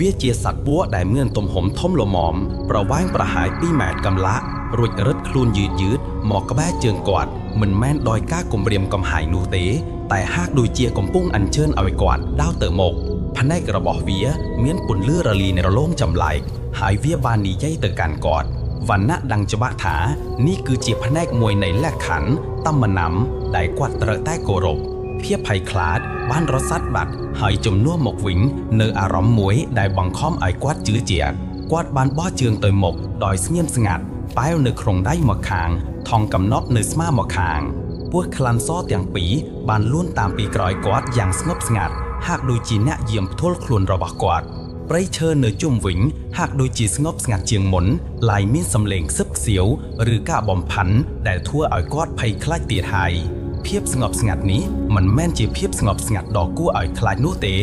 វាជាសត្វពស់ដែលមានទំហំធំល្មមប្រវែងប្រហែល2ម៉ែត្រកម្លះរួចរឹតខ្លួនយឺតយឺតមកក្បែរជើងគាត់មិនមែនដោយការគំរាមកំហែងនោះទេតែហាក់ដូចជាកំពុងអញ្ជើញឲ្យគាត់ដើរទៅមុខភ្នែករបស់វាមានពន្លឺរលីរលោងចម្លែកហើយវាបាននិយាយទៅកាន់គាត់វណ្ណៈដឹងច្បាស់ថានេះគឺជាផ្នែកមួយនៃលក្ខខណ្ឌតំណាំដែលគាត់ត្រូវតែគោរពភាពភ័យខ្លាចបានរសាត់បាត់ហើយជំនួសមកវិញនៅអារម្មណ៍មួយដែលបង្ខំឲ្យគាត់ជឿជាក់គាត់បានបោះជើងទៅមុខដោយស្ងៀមស្ងាត់ប៉ែវនៅក្នុងដៃមកខាងថងកំណត់នៅស្មាមកខាងពស់ខ្លាន់សទាំងពីរបានលួនតាមពីក្រោយគាត់យ៉ាងស្ងប់ស្ងាត់ហាក់ដូចជាអ្នកយាមផ្ទាល់ខ្លួនរបស់គាត់ព្រៃឈើនៅជុំវិញហាក់ដូចជាស្ងប់ស្ងាត់ជាងមុនឡើយមានសំឡេងខ្សឹបខ្សៀវឬការបំផាន់ដែលធ្វើឲ្យគាត់ភ័យខ្លាចទៀតហើយភាពស្ងប់ស្ងាត់នេះមិនមែនជាភាពស្ងប់ស្ងាត់ដ៏គួរឲ្យខ្លាចនោះទេ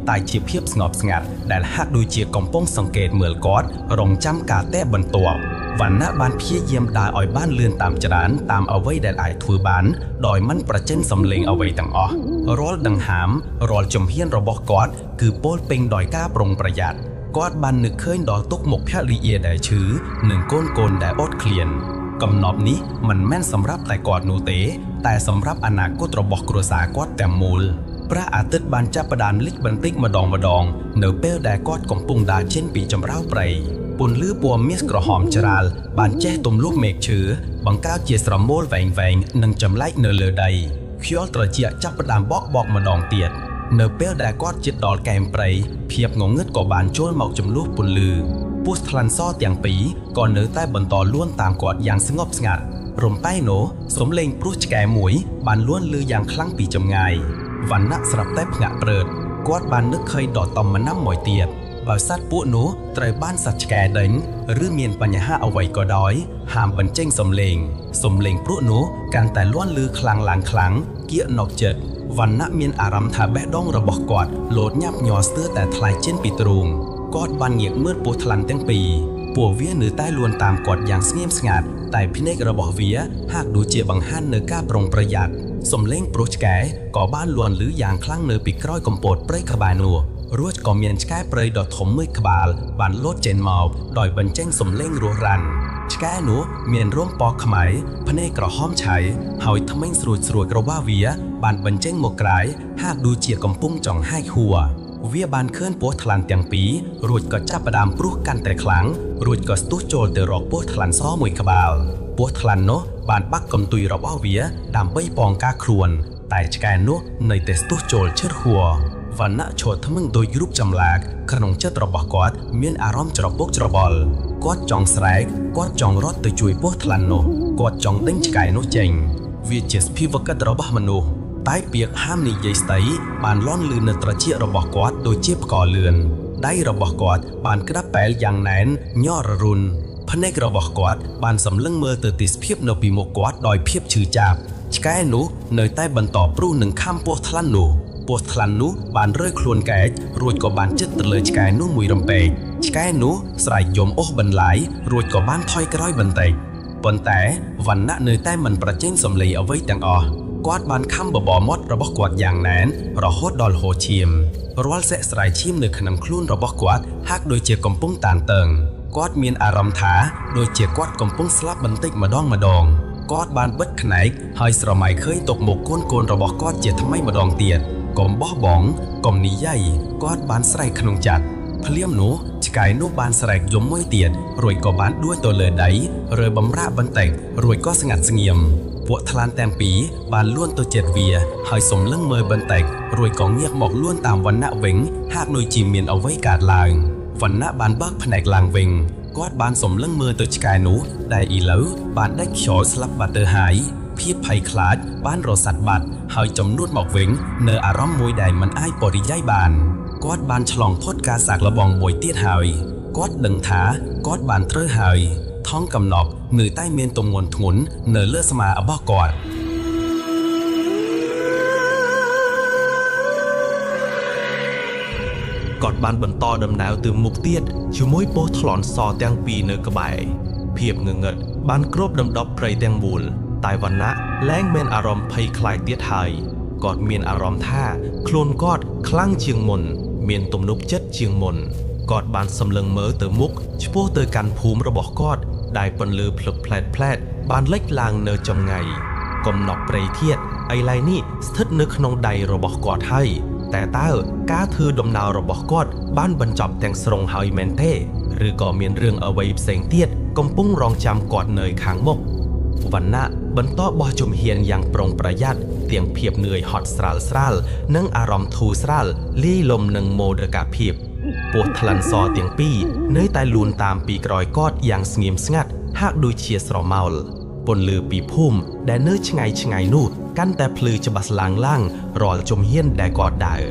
តែជាភាពស្ងប់ស្ងាត់ដែលហាក់ដូចជាកំពុងសង្កេតមើលគាត់រងចាំការតេបន្ទាប់វណ្ណៈបានព្យាយាមដើរឲ្យបានលឿនតាមចរានតាមអ្វីដែលអាចធ្វើបានដោយមិនប្រជែងសំឡេងអ្វីទាំងអស់រាល់ដង្ហើមរាល់ជំហានរបស់គាត់គឺពោលពេញដោយការប្រុងប្រយ័ត្នគាត់បាននឹកឃើញដល់ទុកមុខភរិយាដែលឈឺនិងកូនដែលអត់ឃ្លានកំណប់នេះមិនមែនសម្រាប់តែគាត់នោះទេតែសម្រាប់អនាគតរបស់គ្រួសារគាត់ទាំងមូលព្រះអាទិត្យបានចាប់ផ្ដើមលិចបន្តិចម្ដងម្ដងនៅពេលដែលគាត់កំពុងដើរចេញពីចម្រោះព្រៃពន្លឺពណ៌មាសក្រហមច្រាលបានចេះទម្លុះមេឃឈើបង្កើតជាស្រមោលវែងៗនិងចម្លែកនៅលើដីខ្យល់ត្រជាក់ចាប់ផ្ដើមបក់បោកម្ដងទៀតនៅពេលដែលគាត់ជិតដល់កែមព្រៃភាពងងឹតក៏បានចូលមកចំនួនពន្លឺពស់ថ្លាន់សទាំងពីរក៏នៅតែបន្តលួនតាមគាត់យ៉ាងស្ងប់ស្ងាត់រំបែនោះសំឡេងព្រុសឆ្កែមួយបានលួនលឺយ៉ាងខ្លាំងពីចម្ងាយវណ្ណៈស្រាប់តែភ្ញាក់ព្រឹតគាត់បាននឹកឃើញដល់តំណាំមួយទៀតបើសត្វពួកនោះត្រូវបានសត្វឆ្កែដេញឬមានបញ្ហាអ្វីក៏ដោយហាមបញ្ចេញសំឡេងសំឡេងព្រុសនោះកាន់តែលាន់លឺខ្លាំងឡើងខ្លាំងគៀកណុកចិត្តវណ្ណៈមានអារម្មណ៍ថាបេះដូងរបស់គាត់លោតញាប់ញ័រស្ទើរតែថ្លៃចេញពីទ្រូងគាត់បានងាកមើលពស់ថ្លាន់ទាំងពីរពួកវានៅតែលួនតាមគាត់យ៉ាងស្ងៀមស្ងាត់តែភ្នែករបស់វាហាក់ដូចជាបង្ហាញនៅការប្រុងប្រយ័ត្នសំឡេងព្រុសឆ្កែក៏បានលាន់លឺយ៉ាងខ្លាំងនៅពីក្រោយកំពតព្រៃក្បែរនោះរួចក៏មានឆ្កែព្រៃដ៏ធំមួយក្បាលបានលោតចេញមកដោយបញ្ចេញសំឡេងរស់រានឆ្កែនោះមានរោមពណ៌ខ្មៅភ្នែកក្រហមឆៅហើយធ្មេញស្រួចស្រួចរបស់វាបានបញ្ចេញមកក្រៅហាក់ដូចជាកំពុងចង់ហែកហួរវាបានឃើញពស់ថ្លាន់ទាំងពីររួចក៏ចាប់ផ្ដើមព្រុសកាន់តែខ្លាំងរួចក៏ស្ទុះចូលទៅរកពស់ថ្លាន់សមួយក្បាលពស់ថ្លាន់នោះបានបាក់កំទុយរបស់វាដើម្បីប៉ងការខ្លួនតែឆ្កែនោះនៅតែស្ទុះចូលឈិតហួរវណ្ណៈឈរថ្មឹងដោយរូបចម្លាក់ក្នុងចិត្តរបស់គាត់មានអារម្មណ៍ច្របូកច្របល់គាត់ចង់ស្រែកគាត់ចង់រត់ទៅជួយពស់ថ្លាន់នោះគាត់ចង់ដេញឆ្កែនោះចេញវាជាសភាវកិច្ចរបស់មនុស្សតែពាក្យហាមនិយាយស្ដីបានលាន់លឺនៅត្រចៀករបស់គាត់ដូចជាផ្គរលឿនដៃរបស់គាត់បានក្តាប់បែលយ៉ាងណែនញ័រររុនភ្នែករបស់គាត់បានសម្លឹងមើលទៅទេសភាពនៅពីមុខគាត់ដោយភាពឈឺចាប់ឆ្កែនោះនៅតែបន្តព្រុសនឹងខំពស់ថ្លាន់នោះពស់ថ្លាន់នោះបានរើខ្លួនកែករួចក៏បានចិត្តទៅលើឆ្កែនោះមួយរំពេចឆ្កែនោះស្រែកយំអូសបន្លាយរួចក៏បានថយក្រោយបន្តិចប៉ុន្តែវណ្ណៈនៅតែមិនប្រជែងសំឡេងអ្វីទាំងអស់គាត់បានខំបបរមាត់របស់គាត់យ៉ាងណែនរហូតដល់ហូរឈាមរាល់សាក់ស្រែឈាមនៅក្នុងខ្លួនរបស់គាត់ហាក់ដូចជាកំពុងតានតឹងគាត់មានអារម្មណ៍ថាដូចជាគាត់កំពុងស្លាប់បន្តិចម្ដងម្ដងគាត់បានបិទខ្នែកហើយស្រមៃឃើញទុកមុខកូនរបស់គាត់ជាថ្មីម្ដងទៀតកុំបោះបង់កុំនិយាយគាត់បានស្រែកក្នុងចិត្តភ្លាមនោះឆ្កែនោះបានស្រែកយំមួយទៀតរួចក៏បានដួលទៅលើដីរើបំរាកបន្តិចរួចក៏ស្ងាត់ស្ងៀមពួកថ្លាន់ទាំងពីរបានលួនទៅចិត្តវាហើយសម្លឹងមើលបន្តិចរួចក៏ងាកមកលួនតាមវណ្ណៈវិញហាក់ដូចជាមានអ្វីកើតឡើងវណ្ណៈបានបើកភ្នែកឡើងវិញគាត់បានសម្លឹងមើលទៅឆ្កែនោះដែលឥឡូវបានដាច់ខ្យល់ស្លាប់បាត់ទៅហើយភាពភ័យខ្លាចបានរសាត់បាត់ហើយចំនួនមកវិញនៅអារម្មណ៍មួយដែលមិនអាចបរិយាយបានគាត់បានឆ្លងផុតការសាកល្បងមួយទៀតហើយគាត់ដឹងថាគាត់បានត្រូវហើយ ថងកំណប់នៅតែមានទម្ងន់ធ្ងន់នៅលើស្មារបស់គាត់ គាត់បានបន្តដំណើរទៅមុខទៀតជាមួយពស់ថ្លាន់សទាំងពីរនៅក្បែរភាពងងឹតបានគ្របដណ្ដប់ព្រៃទាំងមូលតែវណ្ណៈលែងមានអារម្មណ៍ភ័យខ្លាចទៀតហើយគាត់មានអារម្មណ៍ថាខ្លួនគាត់ខ្លាំងជាងមុនមានទំនុកចិត្តជាងមុនគាត់បានសម្លឹងមើលទៅមុខឆ្ពោះទៅកាន់ភូមិរបស់គាត់ដែលពន្លឺភ្លឹបផ្លែតផ្លែតបានលេចឡើងនៅចម្ងាយកំណប់ព្រៃធាតុឥឡូវនេះស្ថិតនៅក្នុងដៃរបស់គាត់ហើយតែតើការធ្វើដំណើររបស់គាត់បានបញ្ចប់ទាំងស្រុងហើយមែនទេឬក៏មានរឿងអ្វីផ្សេងទៀតកំពុងរងចាំគាត់នៅខាងមុខវណ្ណៈបន្តបោះជំហានយ៉ាងប្រុងប្រយ័ត្នទាំងភាពនឿយហត់ស្រាលស្រាលនិងអារម្មណ៍ធូរស្រាលលាយលំនឹងមោទកភាពពស់ថ្លាន់សទាំងពីរនៅតែលូនតាមពីក្រោយគាត់យ៉ាងស្ងៀមស្ងាត់ហាក់ដូចជាស្រមោលពន្លឺពីភូមិដែលនៅឆ្ងាយឆ្ងាយនោះកាន់តែភ្លឺច្បាស់ឡើងឡើងរាល់ជំហានដែលគាត់ដើរ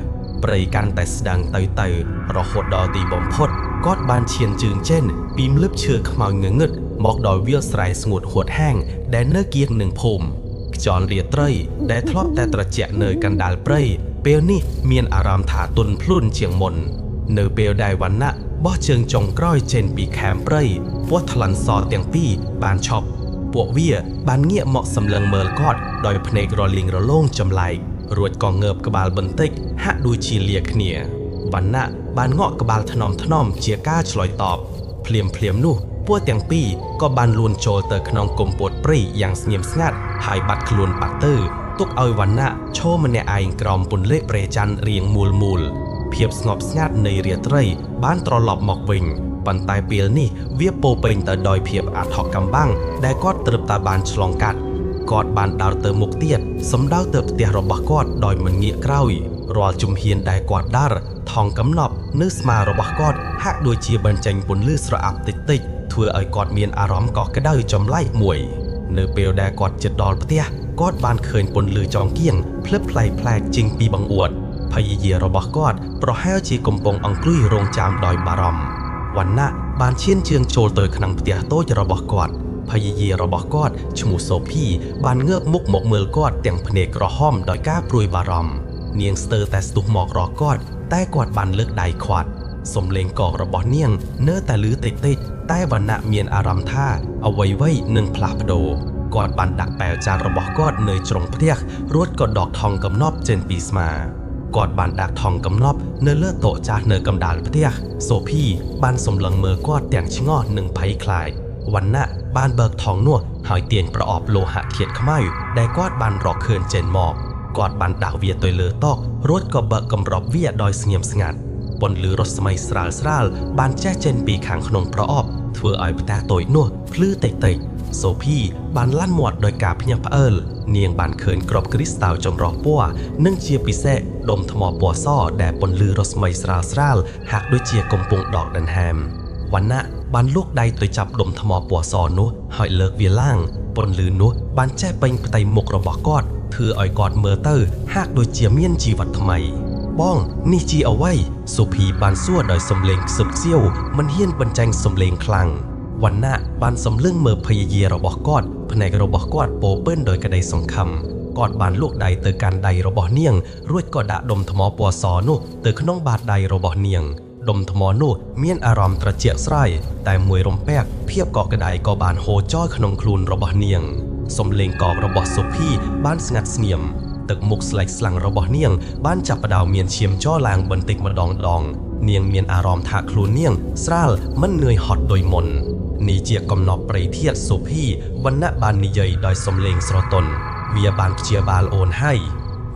ព្រៃកាន់តែស្ដាងទៅទៅរហូតដល់ទីបំផុតគាត់បានឈានជើងចេញពីម្លឹបឈើខ្មៅងងឹតមកដល់វាលស្រែស្ងួតហួតហែងដែលនៅគៀកនឹងភូមិខ្យល់រាត្រីដែលធ្លាប់តែត្រជាក់នៅកណ្ដាលព្រៃពេលនេះមានអារម្មណ៍ថាទន់ភ្លន់ជាងមុននៅពេលដែលវណ្ណៈបោះជើងចុងក្រោយចេញពីខែមព្រៃពស់ថ្លាន់សទាំងពីរបានឈប់ពួកវាបានងាកមកសម្លឹងមើលគាត់ដោយភ្នែករលីងរលោងចម្លែករួចក៏ងើបក្បាលបន្តិចហាក់ដូចជាលាគ្នាវណ្ណៈបានងក់ក្បាលថ្នមថ្នមជាការឆ្លើយតបភ្លាមភ្លាមនោះពួកទាំងពីរក៏បានលួនចូលទៅក្នុងគុម្ពោតព្រៃយ៉ាងស្ងៀមស្ងាត់ហើយបាត់ខ្លួនបាត់ទៅទុកឲ្យវណ្ណៈឈរម្នាក់ឯងក្រោមពន្លិព្រះច័ន្ទរៀងមូលមូលភាពស្ងប់ស្ងាត់នៃរាត្រីបានត្រឡប់មកវិញប៉ុន្តែពេលនេះវាពោពេញទៅដោយភាពអាថ៌កំបាំងដែលគាត់ត្រឹមតែបានឆ្លងកាត់គាត់បានដើរទៅមុខទៀតសម្ដៅទៅផ្ទះរបស់គាត់ដោយមិនងាកក្រោយរាល់ជំហានដែលគាត់ដើរថងកំណប់នៅស្មារបស់គាត់ហាក់ដូចជាបញ្ចេញពន្លឺស្រអាប់តិចតិចធ្វើឲ្យគាត់មានអារម្មណ៍កក់ក្ដៅចម្លែកមួយនៅពេលដែលគាត់ជិតដល់ផ្ទះគាត់បានឃើញពន្លឺចង្គៀងភ្លឹបផ្លែផ្លែចេញពីបង្អួតភរិយារបស់គាត់ប្រហែលជាកំពុងអង្គុយរងចាំដោយបារម្ភវណ្ណៈបានឈានជើងចូលទៅក្នុងផ្ទះតូចរបស់គាត់ភរិយារបស់គាត់ឈ្មោះសូភីបានងើបមុខមកមើលគាត់ទាំងភ្នែកក្រហមដោយការព្រួយបារម្ភនាងស្ទើរតែស្ទុះមករកគាត់តែគាត់បានលើកដៃខាត់សំឡេងកករបស់នាងនៅតែឮតិចតិចតែវណ្ណៈមានអារម្មណ៍ថាអ្វីៗនឹងផ្លាស់ប្ដូរគាត់បានដាក់ប៉ែវចានរបស់គាត់នៅជ្រុងផ្ទះរួចក៏ដកថងកំណប់ចេញពីស្មាគាត់បានដាក់ថងកំណប់នៅលើតុចាស់នៅកណ្ដាលផ្ទះសូភីបានសម្លឹងមើលគាត់ទាំងឆ្ងល់និងភ័យខ្លាចវណ្ណៈបានបើកថងនោះហើយទាញប្រអប់លោហៈធាតុខ្មៅដែលគាត់បានរកឃើញចេញមកគាត់បានដាក់វាទៅលើតុរួចក៏បើកគម្របវាដោយស្ងៀមស្ងាត់ពន្លឺរស្មីស្រាលស្រាលបានចេះចេញពីខាងក្នុងប្រអប់ធ្វើឲ្យផ្ទះតូចនោះភ្លឺតិចតិចសូភីបានឡាន់មាត់ដោយការភ្ញាក់ផ្អើលនាងបានឃើញក្របគ្រីស្តាល់ចម្រុះពណ៌និងជាពិសេសដុំថ្មពណ៌សដែលពន្លឺរស្មីស្រាលស្រាលហាក់ដូចជាកំពុងដកដង្ហើមវណ្ណៈបានលូកដៃទៅចាប់ដុំថ្មពណ៌សនោះហើយលើកវាឡើងពន្លឺនោះបានចេះពេញផ្ទៃមុខរបស់គាត់ធ្វើឲ្យគាត់មើលទៅហាក់ដូចជាមានជីវិតថ្មីបងនេះជាអ្វីសូភីបានសួរដោយសំឡេងខ្សឹបខ្សៀវមិនហ៊ានបញ្ចេញសំឡេងខ្លាំងវណ្ណៈបានសម្លឹងមើលភរិយារបស់គាត់ភ្នែករបស់គាត់ពោពេញដោយក្តីសង្ឃឹមគាត់បានលូកដៃទៅកាន់ដៃរបស់នាងរួចក៏ដាក់ដុំថ្មពណ៌សនោះទៅក្នុងបាតដៃរបស់នាងដុំថ្មនោះមានអារម្មណ៍ត្រជាក់ស្រាយតែមួយរំពេចភាពកក់ក្ដៅក៏បានហូរចោលក្នុងខ្លួនរបស់នាងសំឡេងកករបស់សូភីបានស្ងាត់ស្ងៀមទឹកមុខស្លេកស្លាំងរបស់នាងបានចាប់ផ្ដើមមានឈាមចរឡើងបន្តិចម្ដងដងនាងមានអារម្មណ៍ថាខ្លួននាងស្រាលមិននឿយហត់ដូចមុននេះជាកំណប់ព្រៃធាតុសូភីវណ្ណៈបាននិយាយដោយសំឡេងស្រទន់វាបានព្យាបាលអូនហើយ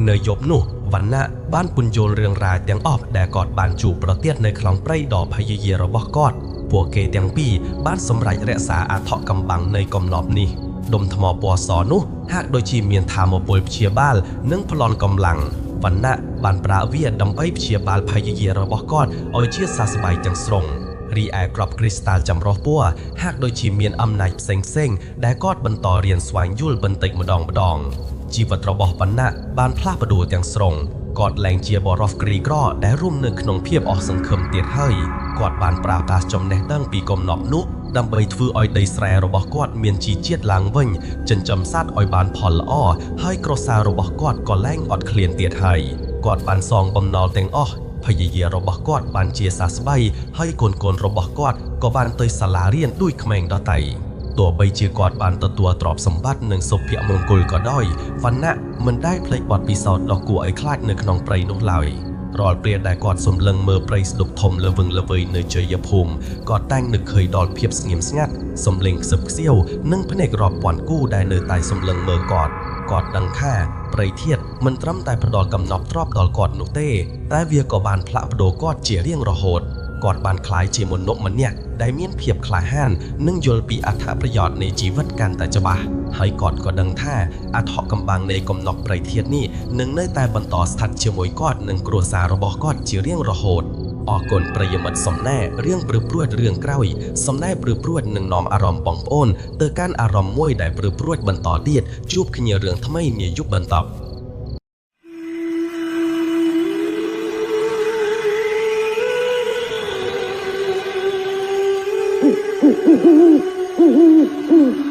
នៅយប់នោះវណ្ណៈបានពន្យល់រឿងរ៉ាវទាំងអស់ដែលគាត់បានជួបប្រទះនៅក្នុងព្រៃដ៏ភរិយារបស់គាត់ពួកគេទាំងពីរបានសម្រេចរក្សាអាថ៌កំបាំងនៃកំណប់នេះដុំថ្មពណ៌សនោះហាក់ដូចជាមានថាមពលព្យាបាលនិងប្លន់កម្លាំងវណ្ណៈបានប្រើវាដើម្បីព្យាបាលភរិយារបស់គាត់ឲ្យជាសះស្បើយទាំងស្រុងរីឯក្របគ្រីស្តាល់ចម្រុះពណ៌ហាក់ដូចជាមានអំណាចផ្សេងៗដែលគាត់បន្តរៀនស្វែងយល់បន្តិចម្ដងម្ដងជីវិតរបស់វណ្ណៈបានផ្លាស់ប្ដូរទាំងស្រុងគាត់លែងជាបរិសុទ្ធក្រីក្រដែលរួមនៅក្នុងភាពអស់សង្ឃឹមទៀតហើយគាត់បានប្រើប្រាស់ចំណេះដឹងពីកំណប់នោះ ដើម្បីធ្វើឲ្យដីស្រែរបស់គាត់មានជីជាតិឡើងវិញចិញ្ចឹមសត្វឲ្យបានផលល្អហើយគ្រួសាររបស់គាត់ក៏លែងអត់ឃ្លានទៀតហើយគាត់បានសងបំណុលទាំងអស់ភរិយារបស់គាត់បានជាសះស្បើយហើយកូនៗរបស់គាត់ក៏បានទៅសាលារៀនដូចក្មេងដទៃទោះបីជាគាត់បានទទួលទ្រព្យសម្បត្តិនិងសុភមង្គលក៏ដោយវណ្ណៈមិនដែលភ្លេចបទពិសោធន៍ដ៏គួរឲ្យខ្លាចនៅក្នុងព្រៃនោះឡើយរាល់ពេលដែលគាត់សម្លឹងមើលព្រៃស្ដុកធំល្វឹងល្វើយនៅជ័យភូមិគាត់តែងនឹកឃើញដល់ភាពស្ងៀមស្ងាត់សំឡេងខ្សឹបខ្សៀវនិងភ្នែករាប់ពាន់គូដែលនៅតែសម្លឹងមើលគាត់គាត់ដឹងថាព្រៃធាតុមិនត្រឹមតែផ្ដល់កំណប់ទ្រព្យដល់គាត់នោះទេតែវាក៏បានផ្លាស់ប្ដូរគាត់ជារៀងរហូតគាត់បានក្លាយជាមនុស្សម្នាក់ដែលមានភាពក្លាហាននិងយល់ពីអត្ថប្រយោជន៍នៃជីវិតកាន់តែច្បាស់ហើយគាត់ក៏ដឹងថាអត្ថកំបាំងនៃកំណប់ព្រៃធាតុនេះនឹងនៅតែបន្តស្ថិតជាមួយគាត់និងគ្រួសាររបស់គាត់ជារៀងរហូតអរគុណប្រិយមិត្តសំណែរឿងព្រឺព្រួចរឿងក្រោយសំណែព្រឺព្រួចនឹងនាំអារម្មណ៍បងប្អូនទៅកាន់អារម្មណ៍មួយដែលព្រឺព្រួចបន្តទៀតជួបគ្នារឿងថ្មីនាយប់បន្ត Ooh, ooh, ooh, ooh.